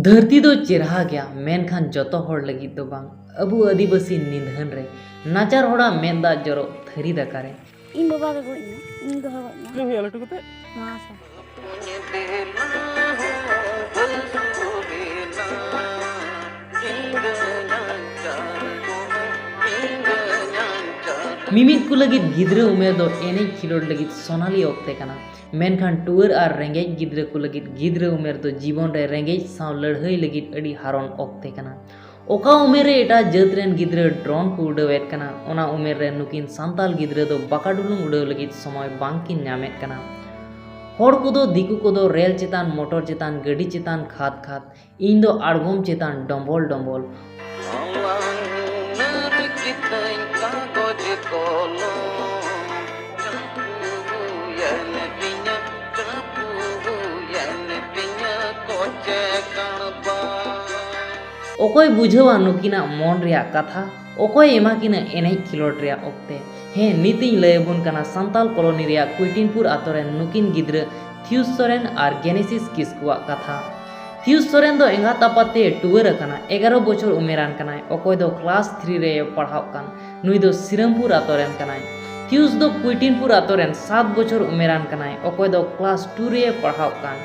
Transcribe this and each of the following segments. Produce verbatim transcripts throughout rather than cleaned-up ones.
ᱫᱷᱟᱹᱨᱛᱤ ᱫᱚ ᱪᱮᱨᱦᱟ ᱜᱮᱭᱟ, ᱢᱮᱱᱠᱷᱟᱱ ᱡᱚᱛᱚ ᱦᱚᱲ ᱞᱟᱹᱜᱤᱫ ᱫᱚ ᱵᱟᱝ᱾ ᱟᱵᱚ ᱟᱹᱫᱤᱵᱟᱹᱥᱤ ᱱᱤᱫᱷᱟᱹᱱ ᱨᱮ ᱱᱟᱪᱟᱨ ᱦᱚᱲᱟᱜ ᱢᱮᱫ ᱫᱟᱜ ᱡᱚᱨᱚᱜ ᱛᱷᱟᱹᱨᱤ ᱫᱟᱠᱟ ᱨᱮ᱾ ᱤᱧ ᱵᱟᱵᱟ ᱫᱚ ᱜᱚᱡ ᱮᱱᱟ, ᱤᱧ ᱜᱚᱜᱚ ᱜᱚᱡ ᱮᱱᱟ᱾ ᱪᱮᱫ ᱮᱢ ᱦᱩᱭᱩᱜᱼᱟ ᱞᱟᱹᱴᱩ ᱠᱟᱛᱮ? ᱢᱟᱨᱟᱝ ᱥᱮ᱾ ᱢᱤᱢᱤᱫ ᱠᱚ ᱞᱟᱹᱜᱤᱫ ᱜᱤᱫᱽᱨᱟᱹ ᱩᱢᱮᱨ ᱫᱚ ᱮᱱᱮᱡ ᱠᱷᱮᱞᱳᱰ ᱞᱟᱹᱜᱤᱫ ᱥᱚᱱᱟᱞᱤ ᱚᱠᱛᱮ ᱠᱟᱱᱟ, ᱢᱮᱱᱠᱷᱟᱱ ᱴᱩᱣᱟᱹᱨ ᱟᱨ ᱨᱮᱸᱜᱮᱡ ᱜᱤᱫᱽᱨᱟᱹ ᱠᱚ ᱞᱟᱹᱜᱤᱫ ᱜᱤᱫᱽᱨᱟᱹ ᱩᱢᱮᱨ ᱫᱚ ᱡᱤᱵᱚᱱ ᱨᱮ ᱨᱮᱸᱜᱮᱡ ᱥᱟᱶ ᱞᱟᱹᱲᱦᱟᱹᱭ ᱞᱟᱹᱜᱤᱫ ᱟᱹᱰᱤ ᱦᱟᱨᱚᱱ ᱚᱠᱛᱮ ᱠᱟᱱᱟ᱾ ᱚᱠᱟ ᱩᱢᱮᱨ ᱨᱮ ᱮᱴᱟᱜ ᱡᱟᱹᱛ ᱨᱮᱱ ᱜᱤᱫᱽᱨᱟᱹ drone ᱠᱚ ᱩᱰᱟᱹᱣᱮᱫ ᱠᱟᱱᱟ, ᱚᱱᱟ ᱩᱢᱮᱨ ᱨᱮ ᱱᱩᱠᱤᱱ ᱥᱟᱱᱛᱟᱞ ᱜᱤᱫᱽᱨᱟᱹ ᱫᱚ ᱵᱟᱠᱟᱰᱩᱞᱩᱝ ᱩᱰᱟᱹᱣ ᱞᱟᱹᱜᱤᱫ ᱥᱚᱢᱚᱭ ᱵᱟᱝ ᱠᱤᱱ ᱧᱟᱢᱮᱫ ᱠᱟᱱᱟ᱾ ᱦᱚᱲ ᱠᱚᱫᱚ, ᱫᱤᱠᱩ ᱠᱚᱫᱚ ᱨᱮᱞ ᱪᱮᱛᱟᱱ, ᱢᱚᱴᱚᱨ ᱪᱮᱛᱟᱱ, ᱜᱟᱹᱰᱤ ᱪᱮᱛᱟᱱ ᱠᱷᱟᱫ ᱠᱷᱟᱫ, ᱤᱧ ᱫᱚ ᱟᱬᱜᱚᱢ ᱪᱮᱛᱟᱱ ᱰᱚᱢᱵᱚᱞ ᱰᱚᱢᱵᱚᱞ᱾ ᱚᱠᱚᱭ ᱵᱩᱡᱷᱟᱹᱣᱟ ᱱᱩᱠᱤᱱᱟᱜ ᱢᱚᱱ ᱨᱮᱭᱟᱜ ᱠᱟᱛᱷᱟ? ᱚᱠᱚᱭ ᱮᱢᱟ ᱠᱤᱱᱟ ᱮᱱᱮᱡ ᱠᱷᱮᱞᱳᱰ ᱨᱮᱭᱟᱜ ᱚᱠᱛᱮ? ᱦᱮᱸ, ᱱᱤᱛ ᱤᱧ ᱞᱟᱹᱭ ᱟᱵᱚᱱ ᱠᱟᱱᱟ ᱥᱟᱱᱛᱟᱞ ᱠᱚᱞᱚᱱᱤ ᱨᱮᱭᱟᱜ ᱠᱩᱭᱴᱤᱱᱯᱩᱨ ᱟᱛᱳ ᱨᱮᱱ ᱱᱩᱠᱤᱱ ᱜᱤᱫᱽᱨᱟᱹ ᱛᱷᱤᱭᱩᱥ ᱥᱚᱨᱮᱱ ᱟᱨ ᱜᱮᱱᱮᱥᱤᱥ ᱠᱤᱥᱠᱩᱣᱟᱜ ᱠᱟᱛᱷᱟ᱾ ᱛᱷᱤᱭᱩᱥ ᱥᱚᱨᱮᱱ ᱫᱚ ᱮᱸᱜᱟᱛ ᱟᱯᱟᱛ ᱛᱮ ᱴᱩᱣᱟᱹᱨ ᱟᱠᱟᱱᱟᱭ᱾ ᱮᱜᱟᱨᱚ ᱵᱚᱪᱷᱚᱨ ᱩᱢᱮᱨᱟᱱ ᱠᱟᱱᱟᱭ᱾ ᱚᱠᱚᱭ ᱫᱚ class three ᱨᱮ ᱯᱟᱲᱦᱟᱜ ᱠᱟᱱ᱾ ᱱᱩᱭ ᱫᱚ ᱥᱤᱨᱟᱢᱯᱩᱨ ᱟᱛᱳ ᱨᱮᱱ ᱠᱟᱱᱟᱭ᱾ ᱛᱷᱤᱭᱩᱥ ᱫᱚ ᱠᱩᱭᱴᱤᱱᱯᱩᱨ ᱟᱛᱳ ᱨᱮᱱ ᱥᱟᱛ ᱵᱚᱪᱷᱚᱨ ᱩᱢᱮᱨᱟᱱ ᱠᱟᱱᱟᱭ᱾ ᱚᱠᱚᱭ ᱫᱚ class two ᱨᱮ ᱯᱟᱲᱦᱟᱜ ᱠᱟᱱ᱾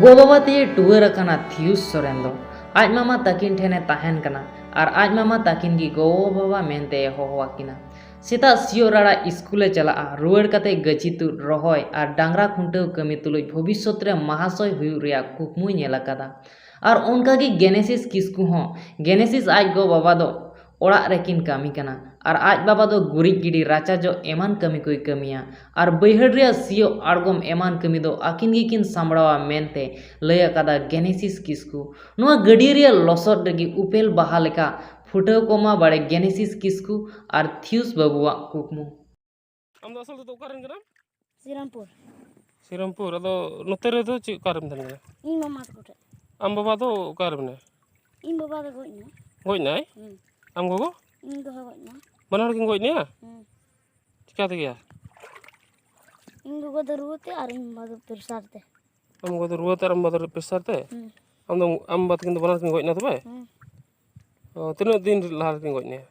ᱜᱚ ᱵᱟᱵᱟ ᱛᱮᱭ ᱴᱩᱣᱟᱹᱨ ᱟᱠᱟᱱᱟ ᱛᱷᱤᱭᱩᱥ ᱥᱚᱨᱮᱱ ᱫᱚ᱾ ᱟᱡ ᱢᱟᱢᱟ ᱛᱟᱹᱠᱤᱱ ᱴᱷᱮᱱᱮ ᱛᱟᱦᱮᱱ ᱠᱟᱱᱟ ᱟᱨ ᱟᱡ ᱢᱟᱢᱟ ᱛᱟᱹᱠᱤᱱ ᱜᱮ ᱜᱚ ᱵᱟᱵᱟ ᱢᱮᱱᱛᱮ ᱦᱚᱦᱚ ᱟᱹᱠᱤᱱᱟ᱾ ᱥᱮᱛᱟᱜ ᱥᱤᱭᱳᱜ ᱨᱟᱲᱟ ᱤᱥᱠᱩᱞᱮ ᱪᱟᱞᱟᱜᱼᱟ, ᱨᱩᱣᱟᱹᱲ ᱠᱟᱛᱮ ᱜᱟᱹᱪᱷᱤ ᱛᱩᱫ, ᱨᱚᱦᱚᱭ ᱟᱨ ᱰᱟᱝᱨᱟ ᱠᱷᱩᱱᱴᱟᱹᱣ ᱠᱟᱹᱢᱤ ᱛᱩᱞᱩᱡ ᱵᱷᱚᱵᱤᱥᱥᱚᱛ ᱨᱮ ᱢᱟᱦᱟᱥᱚᱭ ᱦᱩᱭᱩᱜ ᱨᱮᱭᱟᱜ ᱠᱩᱠᱢᱩᱭ ᱧᱮᱞ ᱟᱠᱟᱫᱟ᱾ ᱟᱨ ᱚᱱᱠᱟᱜᱮ ᱜᱮᱱᱮᱥᱤᱥ ᱠᱤᱥᱠᱩ ᱦᱚᱸ, ᱜᱮᱱᱮᱥᱤᱥ ᱟᱡ ᱜᱚ ᱵᱟᱵᱟ ᱫᱚ ᱚᱲᱟᱜ ᱨᱮᱠᱤᱱ ᱠᱟᱹᱢᱤ ᱠᱟᱱᱟ ᱟᱨ ᱟᱡ ᱵᱟᱵᱟ ᱫᱚ ᱜᱩᱨᱤᱡ ᱜᱤᱰᱤ, ᱨᱟᱪᱟ ᱡᱚᱜ ᱮᱢᱟᱱ ᱠᱟᱹᱢᱤ ᱠᱚᱭ ᱠᱟᱹᱢᱤᱭᱟ ᱟᱨ ᱵᱟᱹᱭᱦᱟᱹᱲ ᱨᱮᱭᱟᱜ ᱥᱤᱭᱳᱜ ᱟᱬᱜᱚᱢ ᱮᱢᱟᱱ ᱠᱟᱹᱢᱤ ᱫᱚ ᱟᱹᱠᱤᱱ ᱜᱮᱠᱤᱱ ᱥᱟᱢᱵᱲᱟᱣᱟ ᱢᱮᱱᱛᱮ ᱞᱟᱹᱭ ᱟᱠᱟᱫᱟ ᱜᱮᱱᱮᱥᱤᱥ ᱠᱤᱥᱠᱩ᱾ ᱱᱚᱣᱟ ᱜᱟᱹᱰᱭᱟᱹ ᱨᱮᱭᱟᱜ ᱞᱚᱥᱚᱫ ᱨᱮᱜᱮ ᱩᱯᱮᱞ ᱵᱟᱦᱟ ᱞᱮᱠᱟ ᱯᱷᱩᱴᱟᱹᱣ ᱠᱚᱜ ᱢᱟ ᱵᱟᱲᱮ ᱜᱮᱱᱮᱥᱤᱥ ᱠᱤᱥᱠᱩ ᱟᱨ ᱛᱷᱤᱭᱩᱥ ᱵᱟᱹᱵᱩᱣᱟᱜ ᱠᱩᱠᱢᱩ᱾ ᱟᱢ ᱫᱚ ᱟᱥᱚᱞ ᱛᱮᱫᱚ ᱚᱠᱟ ᱨᱮᱱ ᱠᱟᱱᱟᱢ? ᱥᱤᱨᱟᱢᱯᱩᱨ᱾ ᱥᱤᱨᱟᱢᱯᱩᱨ, ᱟᱫᱚ ᱱᱚᱛᱮ ᱨᱮᱫᱚ ᱪᱮᱫ, ᱚᱠᱟ ᱨᱮᱢ ᱛᱟᱦᱮᱱ ᱠᱟᱱᱟ? ᱤᱧ ᱢᱟᱢᱟ ᱛᱟᱠᱚ ᱴᱷᱮᱱ᱾ ᱟᱢ ᱵᱟᱵᱟ ᱫᱚ ᱚᱠᱟ ᱨᱮ ᱢᱮᱱᱟᱭᱟ? ᱤᱧ ᱵᱟᱵᱟ ᱫᱚ ᱜᱚᱡ ᱮᱱᱟᱭ᱾ ᱜᱚᱡ ᱮᱱᱟᱭ? ᱦᱩᱸ᱾ ᱟᱢ ᱜᱚᱜᱚ? ᱤᱧ ᱜᱚᱜᱚ ᱜᱚᱡ ᱮᱱᱟᱭ᱾ ᱵᱟᱱᱟ ᱦᱚᱲ ᱠᱤᱱ ᱜᱚᱡ ᱮᱱᱟ? ᱦᱩᱸ᱾ ᱪᱤᱠᱟ ᱛᱮᱜᱮᱭᱟ? ᱤᱧ ᱜᱚᱜᱚ ᱫᱚ ᱨᱩᱣᱟᱹ ᱛᱮ ᱟᱨ ᱤᱧ ᱵᱟᱵᱟ ᱫᱚ ᱯᱨᱮᱥᱟᱨ ᱛᱮ᱾ ᱟᱢ ᱜᱚᱜᱚ ᱫᱚ ᱨᱩᱣᱟᱹ ᱛᱮ ᱟᱨ ᱟᱢ ᱵᱟᱵᱟ ᱫᱚ ᱯᱨᱮᱥᱟᱨ ᱛᱮ? ᱦᱩᱸ᱾ ᱟᱢ ᱫᱚ, ᱟᱢ ᱵᱟᱵᱟ ᱛᱟᱹᱠᱤᱱ ᱫᱚ ᱵᱟᱱᱟᱨ ᱠᱤᱱ ᱜᱚᱡ ᱮᱱᱟ ᱛᱚᱵᱮ? ᱦᱮᱸ᱾ ᱚ, ᱛᱤᱱᱟᱹᱜ ᱫᱤᱱ ᱞᱟᱦᱟ ᱨᱮᱠᱤᱱ ᱜᱚᱡ ᱮᱱᱟ?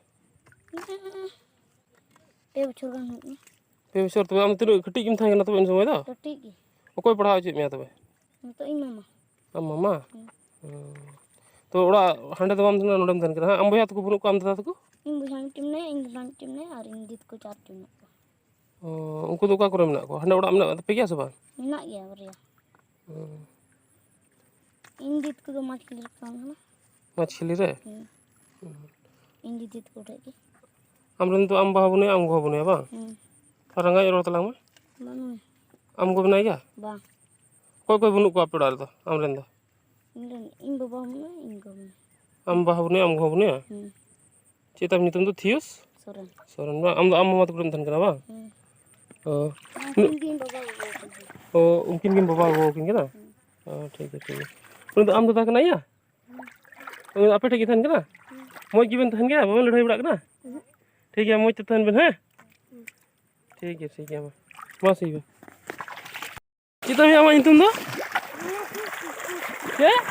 ᱯᱮ ᱵᱚᱪᱷᱚᱨ ᱜᱟᱱ ᱦᱩᱭᱩᱜ ᱠᱟᱱᱟ᱾ ᱯᱮ ᱵᱚᱪᱷᱚᱨ? ᱛᱚᱵᱮ ᱟᱢ ᱛᱤᱱᱟᱹᱜ ᱠᱟᱹᱴᱤᱡ ᱜᱮᱢ ᱛᱟᱦᱮᱸ ᱠᱟᱱᱟ ᱛᱚᱵᱮ ᱩᱱ ᱥᱚᱢᱚᱭ ᱫᱚ? ᱠᱟᱹᱴᱤᱡ ᱜᱮ᱾ ᱚᱠᱚᱭ ᱯᱟᱲᱦᱟᱣ ᱦᱚᱪᱚᱭᱮᱫ ᱢᱮᱭᱟ ᱛᱚᱵᱮ? ᱱᱤᱛᱚᱜ ᱤᱧ ᱢᱟᱢᱟ᱾ ᱟᱢ ᱢᱟᱢᱟ? ᱦᱮᱸ᱾ ᱦᱩᱸ᱾ ᱛᱚ, ᱚᱲᱟᱜ ᱦᱟᱸᱰᱮ ᱫᱚ ᱵᱟᱢ ᱛᱟᱦᱮᱱᱟ, ᱱᱚᱰᱮᱢ ᱛᱟᱦᱮᱱ ᱠᱟᱱᱟ? ᱦᱮᱸ, ᱟᱢ ᱵᱚᱭᱦᱟ ᱛᱟᱠᱚ ᱵᱟᱹᱱᱩᱜ ᱠᱚᱣᱟ, ᱟᱢ ᱫᱟᱫᱟ ᱛᱟᱠᱚ? ᱤᱧ ᱵᱚᱭᱦᱟ ᱢᱤᱫᱴᱮᱱ ᱢᱮᱱᱟᱭᱟ, ᱤᱧ ᱫᱟᱫᱟ ᱢᱤᱫᱴᱮᱱ ᱢᱮᱱᱟᱭᱟ, ᱟᱨ ᱤᱧ ᱫᱤᱫᱤ ᱛᱟᱠᱚ ᱪᱟᱨ ᱡᱚᱱ ᱢᱮᱱᱟᱜ ᱠᱚᱣᱟ᱾ ᱚ, ᱩᱱᱠᱩ ᱫᱚ ᱚᱠᱟ ᱠᱚᱨᱮ ᱢᱮᱱᱟᱜ ᱠᱚᱣᱟ? ᱦᱟᱸᱰᱮ ᱚᱲᱟᱜ ᱢᱮᱱᱟᱜ ᱛᱟᱯᱮ ᱜᱮᱭᱟ ᱥᱮ ᱵᱟᱝ? ᱢᱮᱱᱟᱜ ᱜᱮᱭᱟ ᱵᱟᱨᱭᱟ᱾ ᱦᱩᱸ᱾ ᱤᱧ ᱫᱤᱫᱤ ᱛᱟᱠᱚ ᱫᱚ ᱢᱟᱪᱷᱤᱞᱤ ᱨᱮᱠᱚ ᱛᱟᱦᱮᱱ ᱠᱟᱱᱟ᱾ ᱢᱟᱪᱷᱤᱞᱤ ᱨᱮ? ᱦᱩᱸ᱾ ᱦᱩᱸ᱾ ᱤᱧ ᱫᱤᱫᱤ ᱛᱟᱠᱚ ᱴᱷᱮᱡ ᱜᱮ᱾ ᱟᱢᱨᱮᱱ ᱫᱚ ᱟᱢ ᱵᱟᱵᱟ ᱵᱟᱹᱱᱩᱭᱟ, ᱟᱢ ᱜᱚᱜᱚ ᱵᱟᱹᱱᱩᱭᱟ ᱵᱟᱝ? ᱦᱩᱸ᱾ ᱛᱷᱚᱲᱟ ᱨᱟᱸᱜᱟᱣ ᱧᱚᱜ ᱨᱚᱲ ᱛᱟᱞᱟᱝ ᱢᱮ᱾ ᱵᱟᱹᱱᱩᱭᱟ᱾ ᱟᱢ ᱜᱚ ᱢᱮᱱᱟᱭ ᱜᱮᱭᱟ? ᱵᱟᱝ᱾ ᱚᱠᱚᱭ ᱚᱠᱚᱭ ᱵᱟᱹᱱᱩᱜ ᱠᱚᱣᱟ ᱟᱯᱮ ᱚᱲᱟᱜ ᱨᱮᱫᱚ, ᱟᱢᱨᱮᱱ ᱫᱚ? ᱤᱧ ᱨᱮᱱ, ᱤᱧ ᱵᱟᱵᱟ ᱦᱚᱸ ᱢᱮᱱᱟᱭᱟ, ᱤᱧ ᱜᱚ ᱦᱚᱸ ᱢᱮᱱᱟᱭᱟ᱾ ᱟᱢ ᱵᱟᱵᱟ ᱵᱟᱹᱱᱩᱭᱟ, ᱟᱢ ᱜᱚ ᱵᱟᱹᱱᱩᱭᱟ? ᱦᱩᱸ᱾ ᱪᱮᱫ ᱛᱟᱢ ᱧᱩᱛᱩᱢ ᱫᱚ? ᱛᱷᱤᱭᱳᱥ? ᱥᱚᱨᱮᱱ᱾ ᱥᱚᱨᱮᱱ ᱵᱟᱝ? ᱟᱢ ᱫᱚ ᱟᱢ ᱢᱟᱢᱟ ᱛᱟᱠᱚ ᱨᱮᱢ ᱛᱟᱦᱮᱱ ᱠᱟᱱᱟ ᱵᱟᱝ? ᱦᱩᱸ᱾ ᱚ᱾ ᱩᱱᱠᱤᱱ ᱜᱮ ᱤᱧ ᱵᱟᱵᱟ ᱜᱚᱜᱚ ᱠᱤᱱ ᱠᱟᱱᱟ᱾ ᱚ, ᱩᱱᱠᱤᱱ ᱜᱮᱢ ᱵᱟᱵᱟ ᱜᱚᱜᱚ ᱠᱤᱱ ᱠᱟᱱᱟ? ᱦᱩᱸ᱾ ᱚ, ᱴᱷᱤᱠ ᱜᱮᱭᱟ, ᱴᱷᱤᱠ ᱜᱮᱭᱟ᱾ ᱩᱱᱤ ᱫᱚ ᱟᱢ ᱫᱟᱫᱟ ᱠᱟᱱᱟᱭ ᱭᱟ? ᱦᱩᱸ᱾ ᱩᱱᱤ ᱫᱚ ᱟᱯᱮ ᱴᱷᱮᱡ ᱜᱮ ᱛᱟᱦᱮᱱ ᱠᱟᱱᱟ? ᱦᱩᱸ᱾ ᱢᱚᱡᱽ ᱜᱮᱵᱮᱱ ᱛᱟᱦᱮᱱ ᱜᱮᱭᱟ? ᱵᱟᱵᱮᱱ ᱞᱟᱹᱲᱦᱟᱹᱭ ᱵᱟᱲᱟᱜ ᱠᱟᱱᱟ? ᱩᱦᱩᱸ᱾ ᱴᱷᱤᱠ ᱜᱮᱭᱟ, ᱢᱚᱡᱽ ᱛᱮ ᱛᱟᱦᱮᱱ ᱵᱮᱱ, ᱦᱮᱸ? ᱦᱩᱸ᱾ ᱴᱷᱤᱠ ᱜᱮᱭᱟ, ᱴᱷᱤᱠ ᱜᱮᱭᱟ, ᱢᱟ᱾ ᱢᱟ ᱥᱮ ᱵᱮᱱ᱾ ᱪᱮᱫ ᱛᱟᱢ ᱭᱟ ᱟᱢᱟᱜ ᱧᱩᱛᱩᱢ ᱫᱚ? ᱪᱮᱫ?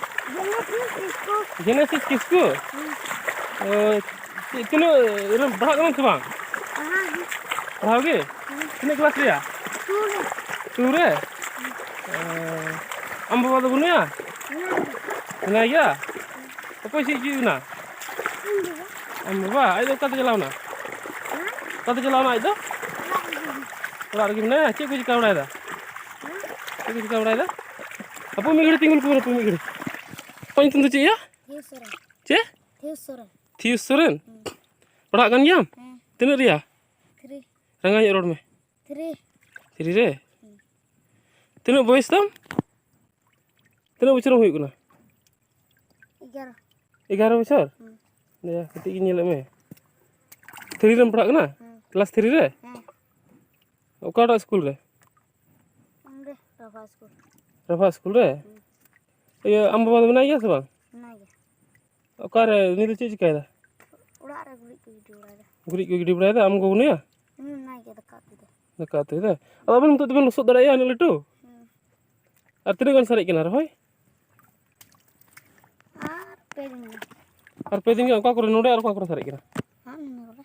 ᱡᱮᱱᱮᱥᱤᱥ ᱠᱤᱥᱠᱩ᱾ ᱚ, ᱪᱮᱫ, ᱛᱤᱱᱟᱹᱜ ᱨᱮᱢ ᱯᱟᱲᱦᱟᱜ ᱠᱟᱱᱟ ᱥᱮ ᱵᱟᱝ? ᱯᱟᱲᱦᱟᱣ ᱜᱮ? ᱛᱤᱱᱟᱹᱜ ᱠᱞᱟᱥ ᱨᱮᱭᱟ? ᱴᱩ ᱨᱮ᱾ ᱚ, ᱟᱢ ᱵᱟᱵᱟ ᱫᱚ ᱵᱟᱹᱱᱩᱭᱟ? ᱢᱮᱱᱟᱭ ᱜᱮᱭᱟ? ᱚᱠᱚᱭ ᱥᱤ ᱦᱚᱪᱚᱭᱮ ᱠᱟᱱᱟ? ᱟᱢ ᱵᱟᱵᱟ? ᱟᱡ ᱫᱚ ᱚᱠᱟᱛᱮ ᱪᱟᱞᱟᱣ ᱮᱱᱟ? ᱚᱠᱟᱛᱮ ᱪᱟᱞᱟᱣ ᱮᱱᱟ ᱟᱡ ᱫᱚ? ᱚᱲᱟᱜ ᱨᱮᱜᱮ ᱢᱮᱱᱟᱭᱟ? ᱪᱮᱫ ᱠᱚ ᱪᱤᱠᱟ ᱵᱟᱲᱟᱭᱮᱫᱟ? ᱪᱮᱫ ᱠᱚ ᱪᱤᱠᱟ ᱵᱟᱲᱟᱭᱮᱫᱟ? ᱦᱟᱯᱳᱭ ᱢᱤᱫ ᱜᱷᱟᱹᱲᱤᱡ ᱛᱤᱸᱜᱩᱱ ᱠᱚ, ᱦᱟᱯᱳᱭ ᱢᱤᱫ ᱜᱷᱟᱹᱲᱤᱡ᱾ ᱟᱢᱟᱜ ᱧᱩᱛᱩᱢ ᱫᱚ ᱪᱮᱫ ᱭᱟ? ᱛᱷᱤᱭᱳᱥ ᱥᱚᱨᱮᱱ᱾ ᱪᱮᱫ? ᱛᱷᱤᱭᱳᱥ ᱥᱚᱨᱮᱱ᱾ ᱛᱷᱤᱭᱳᱥ ᱥᱚᱨᱮᱱ? ᱦᱩᱸ᱾ ᱯᱟᱲᱦᱟᱜ ᱠᱟᱱ ᱜᱮᱭᱟᱢ? ᱦᱮᱸ᱾ ᱛᱤᱱᱟᱹᱜ ᱨᱮᱭᱟ? ᱛᱷᱨᱤ᱾ ᱨᱟᱸᱜᱟᱣ ᱧᱚᱜ ᱨᱚᱲ ᱢᱮ᱾ ᱛᱷᱨᱤ᱾ ᱛᱷᱨᱤ ᱨᱮ? ᱦᱩᱸ᱾ ᱛᱤᱱᱟᱹᱜ ᱵᱚᱭᱮᱥ ᱛᱟᱢ? ᱛᱤᱱᱟᱹᱜ ᱵᱚᱪᱷᱚᱨᱮᱢ ᱦᱩᱭᱩᱜ ᱠᱟᱱᱟ? ᱮᱜᱟᱨᱚ᱾ ᱮᱜᱟᱨᱚ ᱵᱚᱪᱷᱚᱨ? ᱦᱩᱸ᱾ ᱫᱮᱭᱟ, ᱠᱟᱹᱴᱤᱡ ᱜᱤᱧ ᱧᱮᱞᱮᱫ ᱢᱮ᱾ ᱛᱷᱨᱤ ᱨᱮᱢ ᱯᱟᱲᱦᱟᱜ ᱠᱟᱱᱟ? ᱦᱩᱸ᱾ ᱠᱞᱟᱥ ᱛᱷᱨᱤ ᱨᱮ? ᱦᱮᱸ᱾ ᱚᱠᱟᱴᱟᱜ ᱥᱠᱩᱞ ᱨᱮ? ᱚᱸᱰᱮ, ᱨᱟᱵᱷᱟ ᱥᱠᱩᱞ᱾ ᱨᱟᱵᱷᱟ ᱥᱠᱩᱞ ᱨᱮ? ᱦᱩᱸ᱾ ᱤᱭᱟᱹ, ᱟᱢ ᱵᱟᱵᱟ ᱫᱚ ᱢᱮᱱᱟᱭ ᱜᱮᱭᱟ ᱥᱮ ᱵᱟᱝ? ᱢᱮᱱᱟᱭ ᱜᱮᱭᱟ᱾ ᱚᱠᱟᱨᱮ? ᱩᱱᱤ ᱫᱚ ᱪᱮᱫ ᱪᱤᱠᱟᱹᱭᱮᱫᱟ? ᱚᱲᱟᱜ ᱨᱮ ᱜᱩᱨᱤᱡ ᱠᱚ ᱜᱤᱰᱤ ᱵᱟᱲᱟᱭᱮᱫᱟ᱾ ᱜᱩᱨᱤᱡ ᱠᱚ ᱜᱤᱰᱤ ᱵᱟᱲᱟᱭᱮᱫᱟ, ᱟᱢ ᱜᱚ ᱵᱟᱹᱱᱩᱭᱟ? ᱦᱩᱸ, ᱢᱮᱱᱟᱭ ᱜᱮᱭᱟ, ᱫᱟᱠᱟ ᱩᱛᱩᱭᱮᱫᱟ᱾ ᱫᱟᱠᱟ ᱩᱛᱩᱭᱮᱫᱟ? ᱟᱫᱚ ᱟᱵᱮᱱ ᱱᱤᱛᱚᱜ ᱫᱚᱵᱮᱱ ᱞᱚᱥᱚᱫ ᱫᱟᱲᱮᱭᱟᱜᱼᱟ ᱩᱱᱟᱹᱜ ᱞᱟᱹᱴᱩ? ᱦᱩᱸ᱾ ᱟᱨ ᱛᱤᱱᱟᱹᱜ ᱜᱟᱱ ᱥᱟᱨᱮᱡ ᱠᱟᱱᱟ ᱨᱚᱦᱚᱭ? ᱯᱮ ᱫᱤᱱ ᱜᱮ᱾ ᱟᱨ ᱯᱮ ᱫᱤᱱ ᱜᱮ ᱚᱠᱟ ᱠᱚᱨᱮ, ᱱᱚᱰᱮ ᱟᱨ ᱚᱠᱟ ᱠᱚᱨᱮ ᱥᱟᱨᱮᱡ ᱠᱟᱱᱟ? ᱦᱟᱱᱟ ᱠᱚᱨᱮ᱾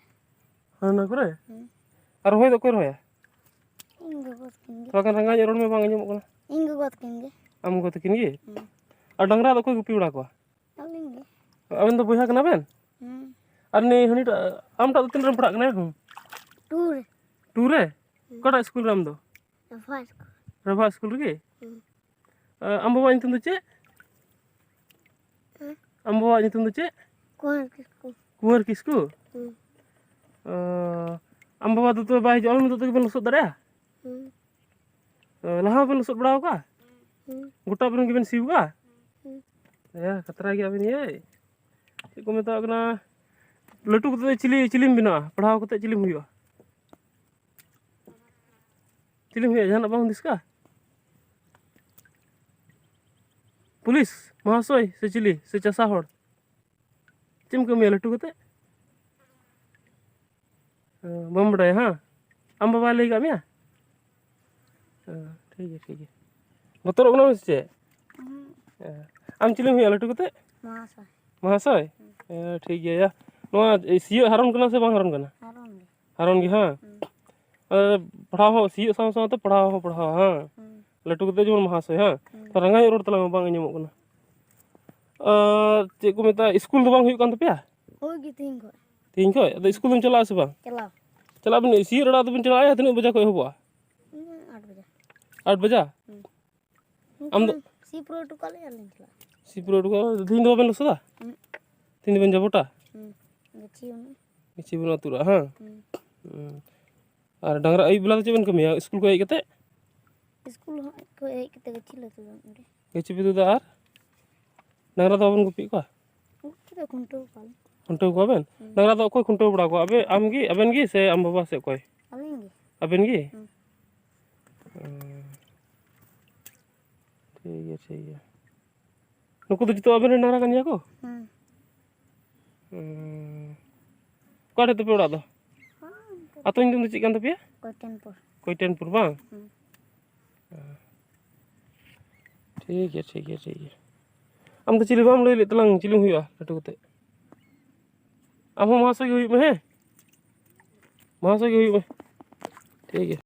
ᱦᱟᱱᱟ ᱠᱚᱨᱮ? ᱦᱩᱸ᱾ ᱟᱨ ᱨᱚᱦᱚᱭ ᱫᱚ ᱚᱠᱚᱭ ᱨᱚᱦᱚᱭᱟ? ᱤᱧ ᱜᱚᱜᱚ ᱛᱟᱹᱠᱤᱱ ᱜᱮ᱾ ᱛᱷᱚᱲᱟ ᱜᱟᱱ ᱨᱟᱸᱜᱟᱣ ᱧᱚᱜ ᱨᱚᱲ ᱢᱮ, ᱵᱟᱝ ᱟᱸᱡᱚᱢᱚᱜ ᱠᱟᱱᱟ᱾ ᱤᱧ ᱜᱚᱜᱚ ᱛᱟᱹᱠᱤᱱ ᱜᱮ᱾ ᱟᱢ ᱜᱚᱜᱚ ᱛᱟᱹᱠᱤᱱ ᱜᱮ? ᱦᱩᱸ᱾ ᱟᱨ ᱰᱟᱝᱨᱟ ᱫᱚ ᱚᱠᱚᱭ ᱜᱩᱯᱤ ᱵᱟᱲᱟ ᱠᱚᱣᱟ? ᱟᱹᱞᱤᱧ ᱜᱮ᱾ ᱟᱵᱮᱱ ᱫᱚ ᱵᱚᱭᱦᱟ ᱠᱟᱱᱟ ᱵᱮᱱ? ᱦᱩᱸ᱾ ᱟᱨ ᱱᱩᱭ ᱦᱟᱹᱱᱤᱴᱟᱜ, ᱟᱢᱴᱟᱜ ᱫᱚ ᱛᱤᱱᱟᱹᱜ ᱨᱮᱢ ᱯᱟᱲᱦᱟᱜ ᱠᱟᱱᱟ? ᱦᱩᱸ᱾ ᱴᱩ ᱨᱮ᱾ ᱴᱩ ᱨᱮ? ᱦᱩᱸ᱾ ᱚᱠᱟᱴᱟᱜ ᱥᱠᱩᱞ ᱨᱮ ᱟᱢ ᱫᱚ? ᱨᱟᱵᱷᱟ ᱥᱠᱩᱞ᱾ ᱨᱟᱵᱷᱟ ᱥᱠᱩᱞ ᱨᱮᱜᱮ? ᱦᱩᱸ᱾ ᱟ, ᱟᱢ ᱵᱟᱵᱟᱣᱟᱜ ᱧᱩᱛᱩᱢ ᱫᱚ ᱪᱮᱫ? ᱦᱮᱸ? ᱟᱢ ᱵᱟᱵᱟᱣᱟᱜ ᱧᱩᱛᱩᱢ ᱫᱚ ᱪᱮᱫ? ᱠᱩᱸᱣᱟᱨ ᱠᱤᱥᱠᱩ᱾ ᱠᱩᱸᱣᱟᱨ ᱠᱤᱥᱠᱩ? ᱦᱩᱸ᱾ ᱚ, ᱟᱢ ᱵᱟᱵᱟ ᱫᱚ ᱛᱚᱵᱮ ᱵᱟᱭ ᱦᱤᱡᱩᱜᱼᱟ, ᱟᱢ ᱱᱤᱛᱚᱜ ᱛᱮᱜᱮ ᱵᱮᱱ ᱞᱚᱥᱚᱫ ᱫᱟᱲᱮᱭᱟᱜᱼᱟ? ᱦᱩᱸ᱾ ᱚ, ᱞᱟᱦᱟ ᱦᱚᱸᱵᱮᱱ ᱞᱚᱥᱚᱫ ᱵᱟᱲᱟ ᱟᱠᱟᱫᱼᱟ? ᱦᱩᱸ᱾ ᱜᱚᱴᱟ ᱵᱮᱨᱮᱱ ᱜᱮᱵᱮᱱ ᱥᱤ ᱟᱠᱟᱫᱼᱟ? ᱦᱩᱸ᱾ ᱮᱭᱟ, ᱠᱷᱟᱛᱨᱟ ᱜᱮᱭᱟ ᱵᱮᱱ, ᱤᱭᱟᱹ᱾ ᱪᱮᱫ ᱠᱚ ᱢᱮᱛᱟᱜ ᱠᱟᱱᱟ? ᱞᱟᱹᱴᱩ ᱠᱟᱛᱮ ᱫᱚ ᱪᱤᱞᱤ, ᱪᱤᱞᱤᱢ ᱵᱮᱱᱟᱜᱼᱟ? ᱯᱟᱲᱦᱟᱣ ᱠᱟᱛᱮ ᱪᱤᱞᱤᱢ ᱦᱩᱭᱩᱜᱼᱟ? ᱪᱤᱞᱤᱢ ᱦᱩᱭᱩᱜᱼᱟ? ᱡᱟᱦᱟᱱᱟᱜ ᱵᱟᱢ ᱦᱩᱫᱤᱥ ᱠᱟᱜᱼᱟ? ᱯᱩᱞᱤᱥ ᱢᱚᱦᱟᱥᱚᱭ ᱥᱮ ᱪᱤᱞᱤ, ᱥᱮ ᱪᱟᱥᱟ ᱦᱚᱲ? ᱪᱮᱫ ᱮᱢ ᱠᱟᱹᱢᱤᱭᱟ ᱞᱟᱹᱴᱩ ᱠᱟᱛᱮ? ᱚ, ᱵᱟᱢ ᱵᱟᱰᱟᱭᱟ, ᱦᱟᱸ? ᱟᱢ ᱵᱟᱵᱟᱭ ᱞᱟᱹᱭ ᱠᱟᱜ ᱢᱮᱭᱟ? ᱚ, ᱴᱷᱤᱠ ᱜᱮᱭᱟ, ᱴᱷᱤᱠ ᱜᱮᱭᱟ᱾ ᱵᱚᱛᱚᱨᱚᱜ ᱠᱟᱱᱟᱢ ᱥᱮ ᱪᱮᱫ? ᱩᱦᱩᱸ᱾ ᱚ, ᱟᱢ ᱪᱤᱞᱤᱢ ᱦᱩᱭᱩᱜᱼᱟ ᱞᱟᱹᱴᱩ ᱠᱟᱛᱮ? ᱢᱚᱦᱟᱥᱚᱭ᱾ ᱢᱚᱦᱟᱥᱚᱭ? ᱦᱩᱸ᱾ ᱚ, ᱴᱷᱤᱠ ᱜᱮᱭᱟ, ᱭᱟ᱾ ᱱᱚᱣᱟ ᱥᱤᱭᱳᱜ ᱦᱟᱨᱚᱱ ᱠᱟᱱᱟ ᱥᱮ ᱵᱟᱝ ᱦᱟᱨᱚᱱ ᱠᱟᱱᱟ? ᱦᱟᱨᱚᱱ ᱜᱮ᱾ ᱦᱟᱨᱚᱱ ᱜᱮ, ᱦᱟᱸ? ᱦᱩᱸ᱾ ᱟᱨ ᱯᱟᱲᱦᱟᱣ ᱦᱚᱸ, ᱥᱤᱭᱳᱜ ᱥᱟᱶ ᱥᱟᱶᱛᱮ ᱯᱟᱲᱦᱟᱣ ᱦᱚᱸ ᱯᱟᱲᱦᱟᱣᱟ, ᱦᱟᱸ? ᱦᱩᱸ᱾ ᱞᱟᱹᱴᱩ ᱠᱟᱛᱮ ᱡᱮᱢᱚᱱ ᱢᱚᱦᱟᱥᱚᱭ, ᱦᱟᱸ? ᱦᱩᱸ᱾ ᱛᱚ, ᱨᱟᱸᱜᱟᱣ ᱧᱚᱜ ᱨᱚᱲ ᱛᱟᱞᱟᱝ ᱢᱮ, ᱵᱟᱝ ᱟᱸᱡᱚᱢᱚᱜ ᱠᱟᱱᱟ᱾ ᱟᱨ ᱪᱮᱫ ᱠᱚ ᱢᱮᱛᱟᱜᱼᱟ, ᱥᱠᱩᱞ ᱫᱚ ᱵᱟᱝ ᱦᱩᱭᱩᱜ ᱠᱟᱱ ᱛᱟᱯᱮᱭᱟ? ᱦᱩᱭᱩᱜ ᱜᱮ ᱛᱤᱦᱤᱧ ᱠᱷᱚᱡ᱾ ᱛᱤᱦᱤᱧ ᱠᱷᱚᱡ? ᱟᱫᱚ ᱥᱠᱩᱞ ᱫᱚᱢ ᱪᱟᱞᱟᱜᱼᱟ ᱥᱮ ᱵᱟᱝ? ᱪᱟᱞᱟᱣ᱾ ᱪᱟᱞᱟᱜ ᱵᱤᱱ, ᱥᱤᱭᱳᱜ ᱨᱟᱲᱟ ᱫᱚᱵᱤᱱ ᱪᱟᱞᱟᱜᱼᱟ, ᱛᱤᱱᱟᱹᱜ ᱵᱟᱡᱟ ᱠᱷᱚᱡ ᱮᱦᱚᱵᱚᱜᱼᱟ? ᱦᱩᱸ, ᱟᱴ ᱵᱟᱡᱟ᱾ ᱟᱴ ᱵᱟᱡᱟ? ᱦᱩᱸ᱾ ᱟᱢ ᱫᱚ? ᱩᱱᱠᱩ ᱥᱤ ᱯᱩᱨᱟᱹᱣ ᱦᱚᱴᱚ ᱠᱟᱜ ᱞᱮᱭᱟ, ᱟᱨ ᱞᱤᱧ ᱪᱟᱞᱟᱜᱼᱟ᱾ ᱥᱤ ᱯᱩᱨᱟᱹᱣ ᱦᱚᱴᱚ ᱠᱟᱜ, ᱛᱤᱦᱤᱧ ᱫᱚ ᱵᱟᱵᱮᱱ ᱞᱚᱥᱚᱫᱟ? ᱦᱩᱸ᱾ ᱛᱤᱦᱤᱧ ᱫᱚᱵᱮᱱ ᱡᱟᱵᱚᱴᱟ? ᱦᱩᱸ᱾ ᱜᱟᱹᱪᱷᱤ ᱵᱟᱹᱱᱩᱜᱼᱟ᱾ ᱜᱟᱹᱪᱷᱤ ᱵᱟᱹᱱᱩᱜᱼᱟ ᱛᱩᱫ ᱨᱮ, ᱦᱮᱸ? ᱦᱩᱸ᱾ ᱦᱩᱸ᱾ ᱟᱨ ᱰᱟᱝᱨᱟ ᱟᱹᱭᱩᱵ ᱵᱮᱞᱟ ᱫᱚ ᱪᱮᱫ ᱵᱮᱱ ᱠᱟᱹᱢᱤᱭᱟ ᱥᱠᱩᱞ ᱠᱷᱚᱱ ᱦᱮᱡ ᱠᱟᱛᱮ? ᱥᱠᱩᱞ ᱦᱚᱸ ᱠᱷᱚᱱ ᱦᱮᱡ ᱠᱟᱛᱮ ᱜᱟᱹᱪᱷᱤ ᱞᱮ ᱛᱩᱫᱟ ᱚᱸᱰᱮ᱾ ᱜᱟᱹᱪᱷᱤ ᱯᱮ ᱛᱩᱫᱟ ᱟᱨ ᱰᱟᱝᱨᱟ ᱫᱚ ᱵᱟᱵᱮᱱ ᱜᱩᱯᱤᱭᱮᱫ ᱠᱚᱣᱟ? ᱜᱩᱯᱤ ᱫᱚ ᱠᱷᱩᱱᱴᱟᱹᱣ ᱠᱚᱣᱟᱞᱮ᱾ ᱠᱷᱩᱱᱴᱟᱹᱣ ᱠᱚᱣᱟ ᱵᱮᱱ? ᱦᱩᱸ᱾ ᱰᱟᱝᱨᱟ ᱫᱚ ᱚᱠᱚᱭ ᱠᱷᱩᱱᱴᱟᱹᱣ ᱵᱟᱲᱟ ᱠᱚᱣᱟ? ᱟᱵᱮ, ᱟᱢ ᱜᱮ, ᱟᱵᱮᱱ ᱜᱮ ᱥᱮ ᱟᱢ ᱵᱟᱵᱟ ᱥᱮ ᱚᱠᱚᱭ? ᱟᱹᱞᱤᱧ ᱜᱮ᱾ ᱟᱵᱮᱱ ᱜᱮ? ᱦᱩᱸ᱾ ᱦᱩᱸ᱾ ᱴᱷᱤᱠ ᱜᱮᱭᱟ, ᱴᱷᱤᱠ ᱜᱮᱭᱟ᱾ ᱱᱩᱠᱩ ᱫᱚ ᱡᱚᱛᱚ ᱟᱵᱮᱱ ᱨᱮᱱ ᱰᱟᱝᱨᱟ ᱠᱟᱱ ᱜᱮᱭᱟ ᱠᱚ? ᱦᱩᱸ᱾ ᱦᱩᱸ᱾ ᱚᱠᱟ ᱴᱷᱮᱡ ᱛᱟᱯᱮ ᱚᱲᱟᱜ ᱫᱚ? ᱦᱚᱸ, ᱚᱱᱛᱮ ᱨᱮ᱾ ᱟᱹᱛᱩ ᱧᱩᱛᱩᱢ ᱫᱚ ᱪᱮᱫ ᱠᱟᱱ ᱛᱟᱯᱮᱭᱟ? ᱠᱚᱭᱴᱮᱱᱯᱩᱨ᱾ ᱠᱚᱭᱴᱮᱱᱯᱩᱨ ᱵᱟᱝ? ᱦᱩᱸ᱾ ᱦᱮᱸ᱾ ᱴᱷᱤᱠ ᱜᱮᱭᱟ, ᱴᱷᱤᱠ ᱜᱮᱭᱟ, ᱴᱷᱤᱠ ᱜᱮᱭᱟ᱾ ᱟᱢ ᱫᱚ ᱪᱤᱞᱤ ᱵᱟᱢ ᱞᱟᱹᱭ ᱞᱮᱫ ᱛᱟᱞᱟᱝ, ᱪᱤᱞᱤᱢ ᱦᱩᱭᱩᱜᱼᱟ ᱞᱟᱹᱴᱩ ᱠᱟᱛᱮ? ᱟᱢ ᱦᱚᱸ ᱢᱚᱦᱟᱥᱚᱭ ᱜᱮ ᱦᱩᱭᱩᱜ ᱢᱮ, ᱦᱮᱸ? ᱢᱚᱦᱟᱥᱚᱭ ᱜᱮ ᱦᱩᱭᱩᱜ ᱢᱮ᱾ ᱴᱷᱤᱠ ᱜᱮᱭᱟ᱾